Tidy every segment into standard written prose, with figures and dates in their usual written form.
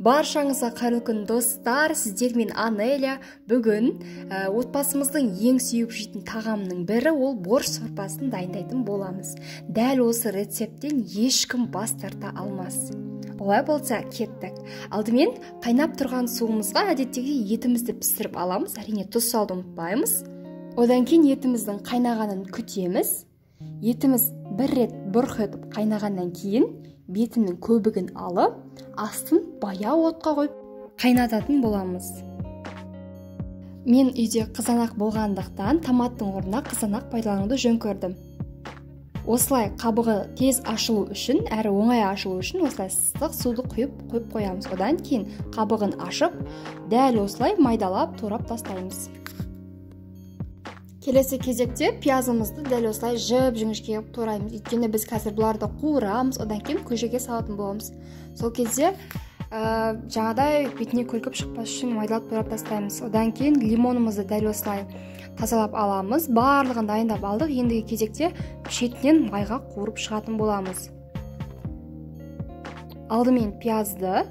Баршаңызға қайырлы күн достар, сіздермен Анеля. Бүгін отбасымыздың ең сүйіп жейтін тағамының бірі ол борщ сорпасын дайындайтын боламыз. Дәл осы рецепттен ешкім бас тарта алмас. Олай болса, кеттік. Алдымен қайнап тұрған суымызға әдеттегі етімізді пісіріп аламыз. Әрине тұз салуды ұмытпаймыз. Одан кейін етіміздің қайнағанын күтеміз. Етіміз бір рет бұрқ етіп қайнағаннан кейін бетінің көбігін алып, астын баяу отқа қойып қайнататын боламыз. Мен үйде қызанақ болғандықтан томаттың орнына қызанақ пайдалануды жөн көрдім. Осылай қабығы тез ашылу үшін, әрі оңай ашылу үшін осылай ыстық суды құйып қойып қоямыз. Одан кейін қабығын ашып, дәл осылай майдалап турап тастаймыз. Келесі кезекте пиязымызды дәл осылай жіп-жіңішке қылып тураймыз. Өйткені біз қазір бұларды қуырамыз, одан кейін көжеге салатын боламыз. Сол кезде жаңағыдай бетіне көлкіп шықпас үшін майдалап турап тастаймыз. Одан кейін лимонымызды дәл осылай тазалап аламыз. Барлығын дайындап алдық. Ендігі кезекте шетінен майға қуырып шығатын боламыз. Алдымен пиязды,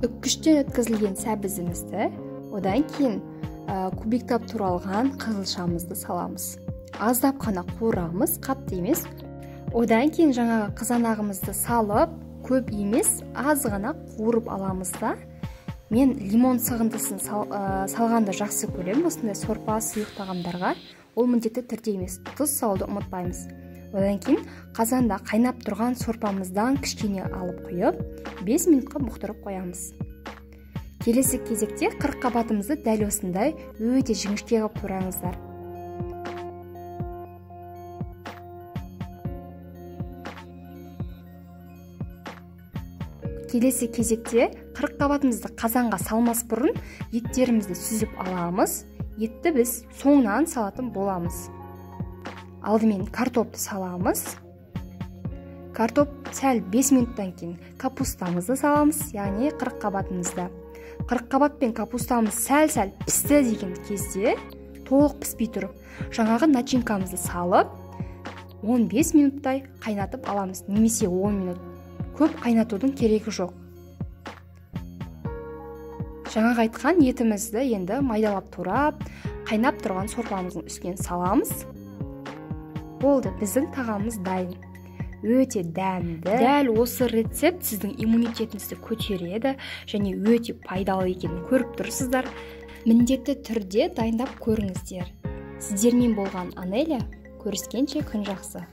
үккіштен өткізілген сәбізімізді, одан кейін кубиктап туралған қызылшамызды саламыз. Аздап қана қуырамыз, қатты емес. Одан кейін жаңағы қызанағымызды салып, көп емес, аз ғана қуырып аламыз да. Мен лимон сығындысын салғанды жақсы көремін осындай сорпа сұйық тағамдарға. Ол міндетті түрде емес, тұз салуды ұмытпаймыз. Одан кейін қазанда қайнап тұрған сорпамыздан кішкене алып құйып, 5 минутқа бұқтырып қоямыз. Келесі кезекте қырыққабатымызды дәл осындай өте жіңішке қылып тураңыздар. Келесі кезекте қырыққабатымызды қазанға салмас бұрын еттерімізді сүзіп аламыз. Етті біз соңынан салатын боламыз. Алдымен картопты саламыз. Картоп сәл 5 минуттан кейін капустамызды саламыз, яғни қырыққабатымызды. Қырыққабат пен капустамыз сәл-сәл пісті деген кезде, толық піспей тұрып, жаңағы начинкамызды салып, 15 минуттай қайнатып аламыз, немесе 10 минут. Көп қайнатудың керегі жоқ. Жаңағы айтқан етімізді енді майдалап турап, қайнап тұрған сорпамыздың үстінен саламыз. Болды, біздің тағамымыз дайын. Өте дәмді. Дәл осы рецепт сіздің иммунитетіңізді көтереді және өте пайдалы екенін көріп тұрсыздар. Міндетті түрде дайындап көріңіздер. Сіздермен болған Анеля, көріскенше күн жақсы.